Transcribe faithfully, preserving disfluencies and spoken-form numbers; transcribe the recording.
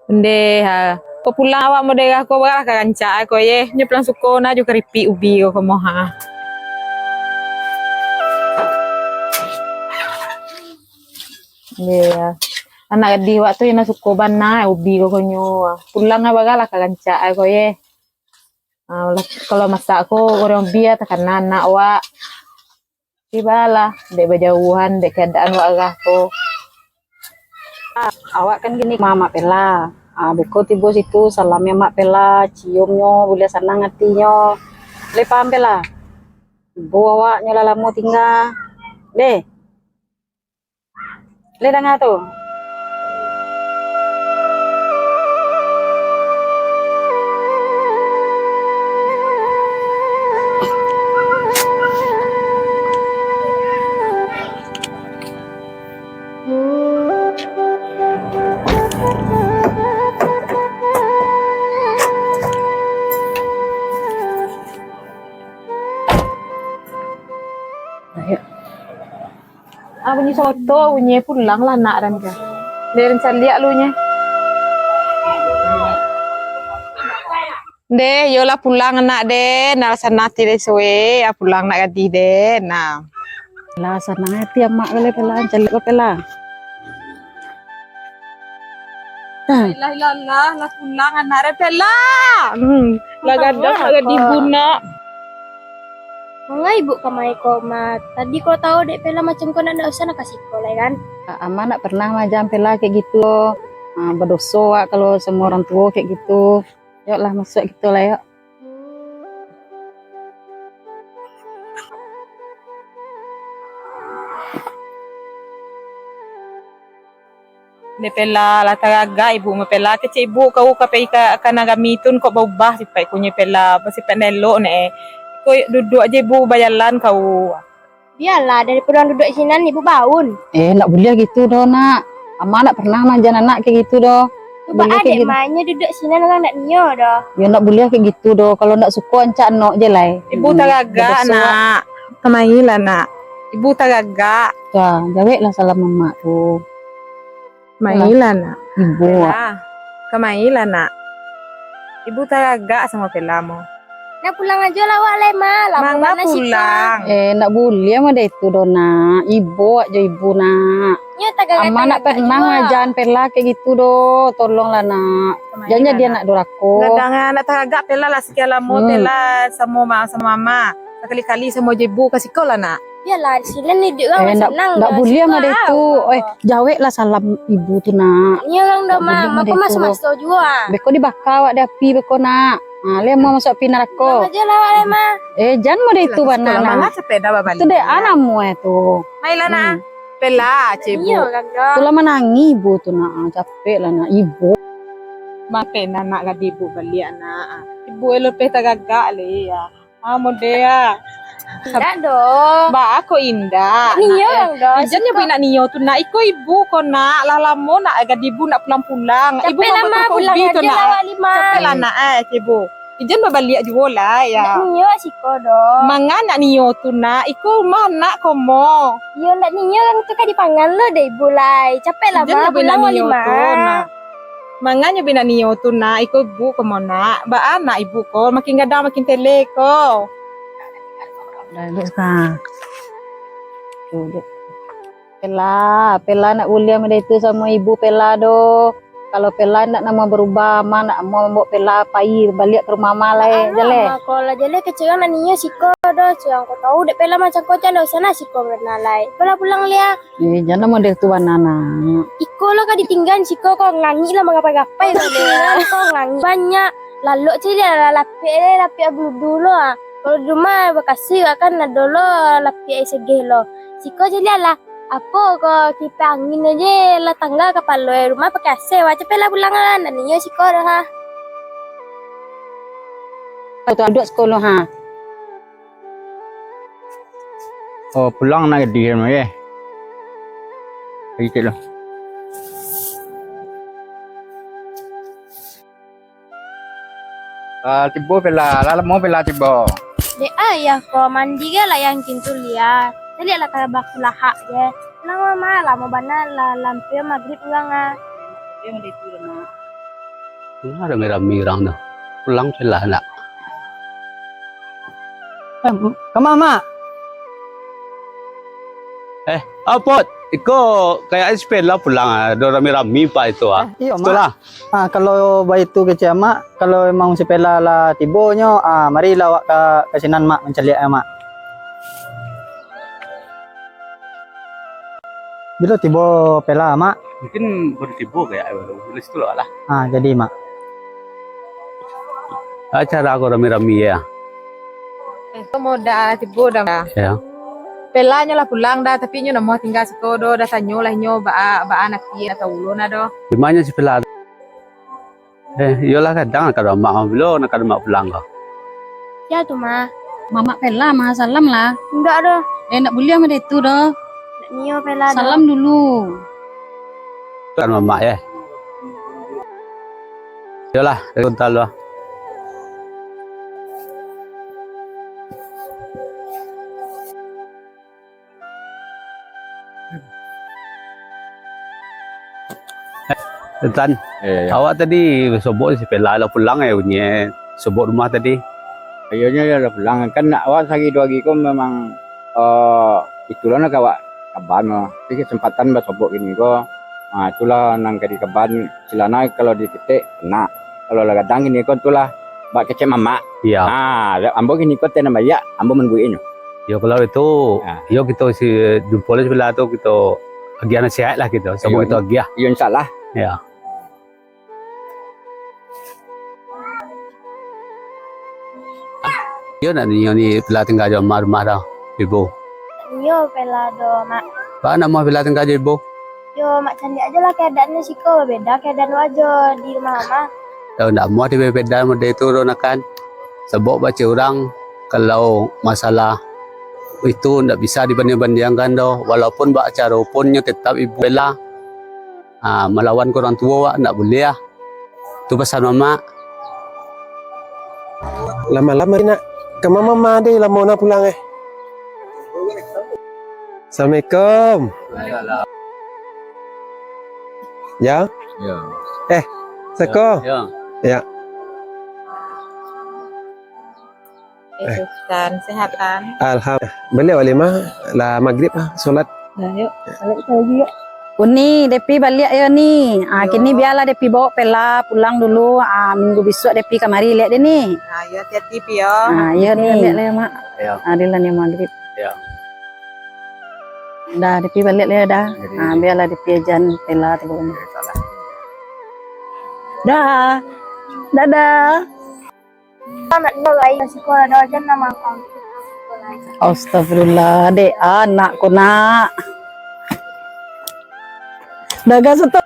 Ndeh, ha. Kok pulang awak model ko, baralah ka rancak ko, yeh. Nyo pulang suko na jo karipik ubi ko, ko moh, ha. Ndeh, ha. Anak gadih awak tu, ina suko bana ubi ko, ko nyo. Pulang baralah ka rancak ko, yeh. Ha, lah, kalau masak ko, goreng ubi, takana anak awak. Tibalah, dek bajauhan, dek keadaan wak arah ko. Awak kan kini ka rumah Mak Pela. Ah, beko tibo situ, salamiah Mak Pela, ciumnyo, buliah sanang atinyo. Lai paham Pela? Ibo awaknyo lah lamo tingga. Deh. Lai danga tu? Ah, bunyi soto, bunyi pulang lah nak dan ka. Dari caliak lu nya. Deh, yolah pulang anak deh, nah sanang ati deh suwe, ya pulang nak gadih deh, nah. Lah sanang ati amak kali Pela, caliak ko Pela. Lah, lah, lah, lah pulang anak deh Pela. Hmm, lah gadang nak gadih bunak. Mangai ibu kamai ko, Mat? Tadi ko tahu dek Pela macam ko, nak ndak usah nak kasih ko lai, kan? A-, Ama ndak pernah maajan Pela kayak gitu. Ah, badoso wak kalau sama orang tua kayak gitu. Yoklah, masuk kita lah, yok. Dek Pela, lah taragak ibu mah Pela. Kecek ibu kau ka pai ka, ka Nagami tu kok baubah sipaik kunyo Pela, basipaik ndak elok ne. Iko duduak je ibu bajalan kau. Bialah, daripado urang duduak sinan, ibu baun. Eh, ndak buliah gitu doh, Nak. Ama ndak pernah maajan anak kayak gitu doh. Cubo adek mah, nyo duduak sinan urang ndak nio doh. Yo ndak buliah kayak gitu doh. Kalau ndak suko ancak anok je lai. Ibu taragak, Nak. Kamailah, Nak. Ibu taragak. Tuah, jaweklah salam amak tu. Kamailah, Nak. Ibu. Kamailah, Nak. Ibu taragak samo Pela mo. Nak pulang ajo lah awak lai, Ma. Lamo bana siko. Eh, ndak buliah model itu doh, Nak. Ibo ajo ibu, Nak. Ama ndak pernah maajan Pela kayak gitu doh. Tolonglah, Nak. Jan jadi anak durako. Gadang anak taragak Pela lah, sakian lamo Pela samo ma-, samo ama. Sakali-kali samo jo ibu ka siko lah, Nak. Bialah, di siko ni duduak urang sanang. Eh, ndak buliah model itu. Eh, jaweklah salam ibu tu, Nak. Iyo urang doh, Ma. Ndak buliah model itu. Maso juo, ah. Beko dibaka awak di api beko, Nak. Ha, lai amuah masuak api narako. Pulang ajo lah awak lai, Ma. Eh, jan model itu bana, Nak. Itu dek anak amuah tu. Mailah, Nak. Pela, cebo. Iyo, Kakak. Itulah manangih ibu tu, Nak. Capek lah, Nak. Ibu. Makai anak gadih ibu baliak, Nak. Ibu elok peh taragak lai, ya. Ah, model, ah. Indak doh. Ba, ako indak. Nio urang doh. Ijan nyo nak nio tu, Nak. Iko ibu ko, Nak. Lah lamo nak gadih ibu nak pulang-pulang. Ibu nak makan ubi tu, Nak. Capek lah, Nak, eh, ibu. Ijan babaliak juo lah, ya. Ndak nio siko doh. Manga nak nio tu, Nak. Iko rumah nak ko mo. Iyo, ndak nio urang tu ka dipangan lo dek ibu lai. Capek lah, Ma, pulang wali, Ma. Manga nyo bi nak nio tu, Nak, iko ibu ko mo, Nak. Baa nak ibu ko, makin gadang makin tele ko. Dah, duduk sekarang. Tu, duduk. Pela, Pela ndak buliah model itu samo ibu Pela doh. Kalau Pela ndak namuah barubah, Ama ndak namuah mambaok Pela pai baliak ka rumah Ama lai, jaleh. Ma, ko lah jaleh, kecek urang nak nio siko doh, kecek urang ko tahu dek Pela macam ko, jan doh usah nak siko bana lai. Pela pulang liak. Eh, jan lah model tu bana, Nak. Iko lo ka ditinggaan siko ko, ngangik lah manggapai-gapai ko, ditinggaan ko ngangik. Banyak lalok caliak lah, lapiak lai, lapiak buludu lo, ah. Kalau di rumah bakasui wak kan ado lo lapiak segeh lo. Siko caliak lah, apo ko kipeh angin aje lah tangga kapalo, eh, rumah pakai A C wak, capek lah pulang lah, ndak nio siko doh, ha. Tu aduak siko lo, ha. Oh, pulang nak gadih rumah, eh. Lagi cek lo. Ah, tibo Pela, lah lamo Pela tibo. Dek ayah ko, mandi ge lah yang kintu lia. Caliak lah ka baku lahak je. Lamo ma, lamo bana lah, lampir magrib urang ah. Lampir magrib urang ah. Kama rami-rami urang tu? Pulang Pela nak. Eh, kama, Mak? Eh, Apot, iko kayak si Pela pulang ah, ado rami-rami pak itu ah. Eh, iyo, Mak. Itulah. Ah, kalau baitu kecek Mak, kalau emang si Pela lah tibo nyo, ah, marilah awak ka, ka sinan, Mak, mancaliak, Mak. Bilo tibo Pela, Mak? Mungkin baru tibo kayak baru. Bilo situ lah. Ah, jadi, Mak. Acara ko rami-rami ya. Eh, ko mau dah tibo dah. Ya. Pela nyo lah pulang dah, tapi nyo namuah tingga siko doh, dah tanyo lah inyo baa, baa nak pi, dah tahu ulun dah doh. Di mana si Pela? Eh, iyolah, kadang nak ka rumah Mak, bilo nak ka rumah Mak pulang ko. Ya tu, Mah. Mamak Pela, Mah, salam lah. Indak doh. Eh, ndak buliah model itu doh. Ndak nio Pela doh. Salam dulu. Kan Mamak, ya. Iyolah, dari Gorontalo lah. Tan, eh, ya. Awak tadi sobok si Pela lah pulang ya, bunyi sobok rumah tadi. Akhirnya ya lah pulang. Kan nak awak sehari dua hari ko memang, eh, itulah nak awak kaban mah. Tapi kesempatan basobok gini ko, ah, itulah nang ka dikaban. Cilana kalau diketek, nak. Kalau lah gadang gini ko, tulah bak kecek mamak. Iya. Ah, ambo gini ko, tenang baiak, ambo manuruiknyo. Yo, kalau itu, ah, yo, kito si jumpo lah sebelah tu, kito agiah nasihat lah kito, samo kito agiah. Iyo, insyaallah. Ya. Yo, nak nio ni Pela tingga jo rumah, rumah dah, Ibu. Nio Pela do, Mak. Ba, namo Pela tingga jo Ibu? Yo, Mak, candiak ajo lah keadaannyo siko, beda keadaan wak jo di rumah Mama. Yo, ndak amuah dibeda-beda model itu doh, nak kan. Sabab bacak urang, kalau masalah itu ndak bisa dibanding-bandingkan doh, walaupun bak caro pun nyo tetap Ibu Pela. Ah, malawan ka urang tuo wak ndak buliah. Tu pasan mamak. Lamo-lamo nak. Ka mama mah deh, lamo nak pulang eh. Assalamualaikum. Ya. Ya. Eh, Seko. Ya. Ya. Eh, Sultan, sehat, Tan? Alhamdulillah, baliak wak mah, lah magrib ah, solat. Nah, yuk, baliak kita lagi, yuk. Uni, Depi baliak yo, Ni. Ah, yo. Kini bialah Depi bawa Pela pulang dulu. Ah, minggu bisuak Depi kamari liak deh, Ni. Ah, yo, hati-hati, Pi, yo. Ah, yo, Ni. Baliak lah yo, Mak. Yo. Ah, adalah ni magrib. Yo. Dah, Depi baliak lah yo, dah. Jadi, ah, bialah Depi ajan Pela tu. Dah. Dadah. Anak nyo lai ka siko ado aja nan mangkang. Astagfirullah, dek anak ko nak. Dagang soto.